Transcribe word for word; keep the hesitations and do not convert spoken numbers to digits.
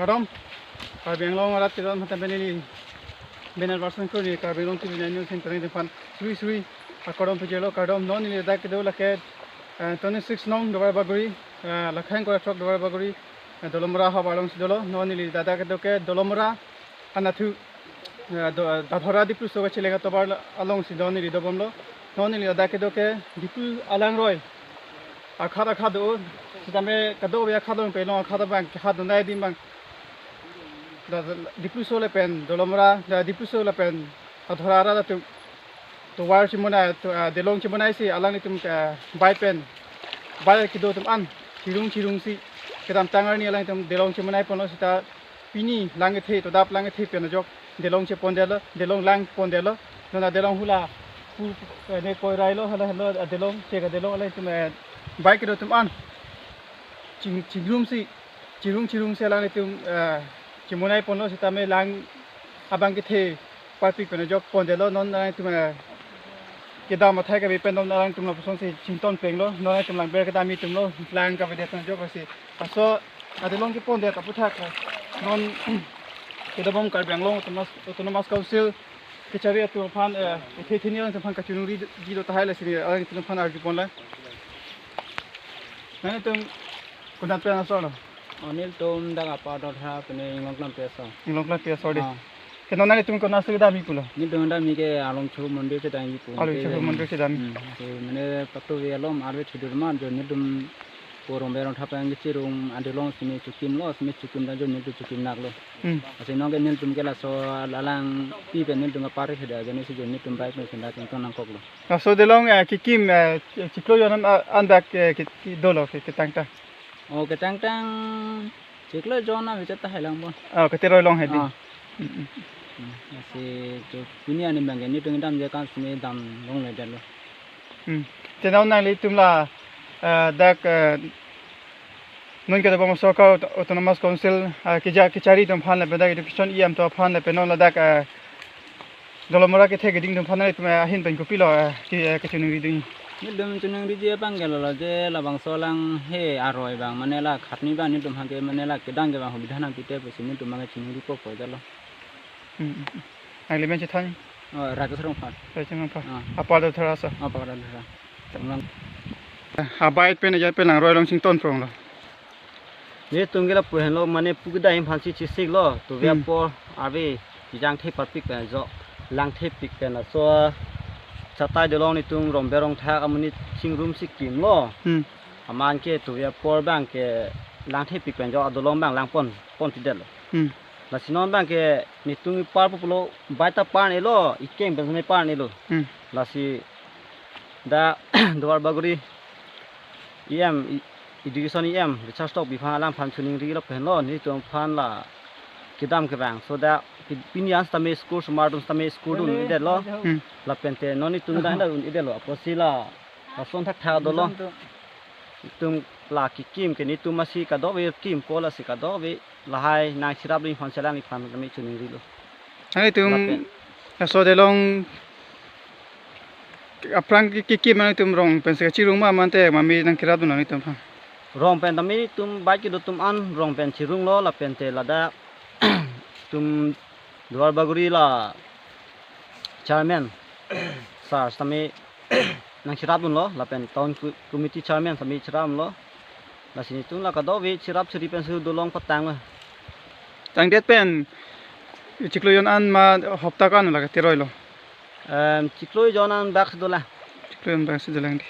Kardom, Karbi Anglong arat kedo mata beneli, benel person ko ni Karbi Anglong T V nine news center ni depan suri suri akardom pejelo. Kardom, non neli ladak kedo lake, eh, twenty-six nong Duarbagori, eh, Lakhaing Kora throk Duarbagori, eh, Dolamara havar alongsi dolo. Non neli ladak kedo ke Dolamara anatthu, eh, do, Dadhora Dipluso kacheleng atovar alongsi non neli dobomlo. Non neli ladak kedo ke Diplu alangroi akhat akhat do, sitame kadokave akhat along pen long akhat abang, akhat donai adim abang. Da, da, Dipluso lapen Dolamara, da, Dipluso lapen Dadhora arat atum tovar chemonai, to, ah, delong chemonaisi alanglitum, ah, bai pen, bai kedo atum an chirung chirungsi kedamtang arni alangtum delong chemonai ponlo, sita pini lang kethe, todap lang kethe pen ajok delong chepondetlo, delong langpondetlo. Non adelong hula pu, eh, ne koirailo, hala helo adelong, chek adelong alangtum, eh, bai kedo atum an ching, chingrumsi, chirung chirungsi alanglitum, eh, chemonai ponlo, sitame lang abang kethe parpik pen ajok pondetlo. Non alangtum, eh, kedam athai kave pen non alangtum lapuson si chington plenglo, non alangtum lang ber kedam atumlo, lang kavedet pen ajok si. Laso adelong kepondet aputhak, eh, non kedobom Karbi Anglong Autonomous, Autonomous Council kechari atum aphan, eh, ethe theni alangtum aphan kachiningri di do tahai, lasi alangtum aphan arjuponlang. Nanglitum konat pen asolo? Oh, nelitum dak Upper Dothra pen Inglongklam pi aso. Inglongklam pi aso dei. Ah. Ke non nanglitum konatsi kedamji pulo? Nelitum kedamji ke Alongchoro Mondir si damji pu. Alongchoro Mondir si dam. Hmm. Ke mane patu ve alom arve thudur man jo nelitum Rongber Rongtha pen kechirung adelong simi chekimlo, simi chekimdam jo nelitum chekimnaklo. Hmm. Lasi non ke nelitum ke laso alangpi pen nelitum aparek heda jo nelitum bai pen senda kengton nangkoklo. Laso adelong, eh, kekim, eh, chiklo jon an, ah, an dak, eh, ke, ke dolo ke, ketangtang. Oh, ketangtang chiklo jon an avichat tahai lang bo. Oh, keteroi long hedi. Ah. Hmm, hmm. Hmm, lasi jo pini arni abang ke nelitum kedamji akam simi dam longledetlo. Hmm. Te non nanglitum la, eh, dak, eh, non kedobom sorkar aut-, Autonomous Council, eh, keja kechari atum aphan lapen dak education E M atum aphan lapen non ladak, eh, Dolamara kethe keding atum aphan nanglitum, eh, ahin pen kopilo, eh, ke, eh, kachiningri dun? Nelitum chiningriji abang ke lolo je labangso alanghe aroi abang mane la khatni abang nelitum aphan ke mane la kedang ke abang hubidha nangpite pusi nelitum abang chiningri po po jalo. Hmm, hmm, hmm. Nangli men chethan? Oh, Rajesh Rongphar. Rajesh Rongphar. Ah. Upper Dothra aso? Upper Dothra. Tamlang. Abai pen ajat pen langroi along chington pronglo. Nelitum ke lapu henlo mane pu kedai aphansi chesiklo. Tove, hmm, apor ave chijang the parpik pen jo lang thepik pen aso chatai adelong nelitum Rongber Rongtha amonit chingrumsi kimlo. Hmm. Aman ke tove apor abang ke lang thepik pen jo adelong abang langpon, ponpidetlo. Hmm. Lasi non abang ke nelitum ipar pulo, bai ta par-elo, ikeng pen seme par-elo. Hmm. Lasi dak Duarbagori E M, e-, Education E M, Richard Tokbi aphan, alangphan chiningrilo pen henlo, nelitum aphan la kedam kevang. So dak pi-, pini an sitame school, osomar atum sitame school dun-edetlo. Hmm. Lapen te non nelitum dak, aha, dun-edetlo. Apotsi la, lason thakthak dolo. Nelitum la kekim ke nelitum masi kadokave kimpo, lasi kadokave lahai nangcherap dun aphan si alangliphan kami chiningrilo. Nanglitum lapen laso adelong aphrang ke, kekim nanglitum rong pensi kachirung ma mate mami nangkerapdun nanglitum aphan? Rong pen tame nelitum bai kedo atum an rong pen chirunglo lapen te ladak itum Duarbagori la chairman sir sitame nangcherapdunlo lapen town co-, committee chairman sitame cherapdunlo. Lasi nelitum la kadokave cherap cheri pensi dolong patanglo. Tangdet pen chiklo jon an ma hopta ko-an la keteroilo? Em, chiklo jon an bak dolang. Chiklo jon bak si dolang dei.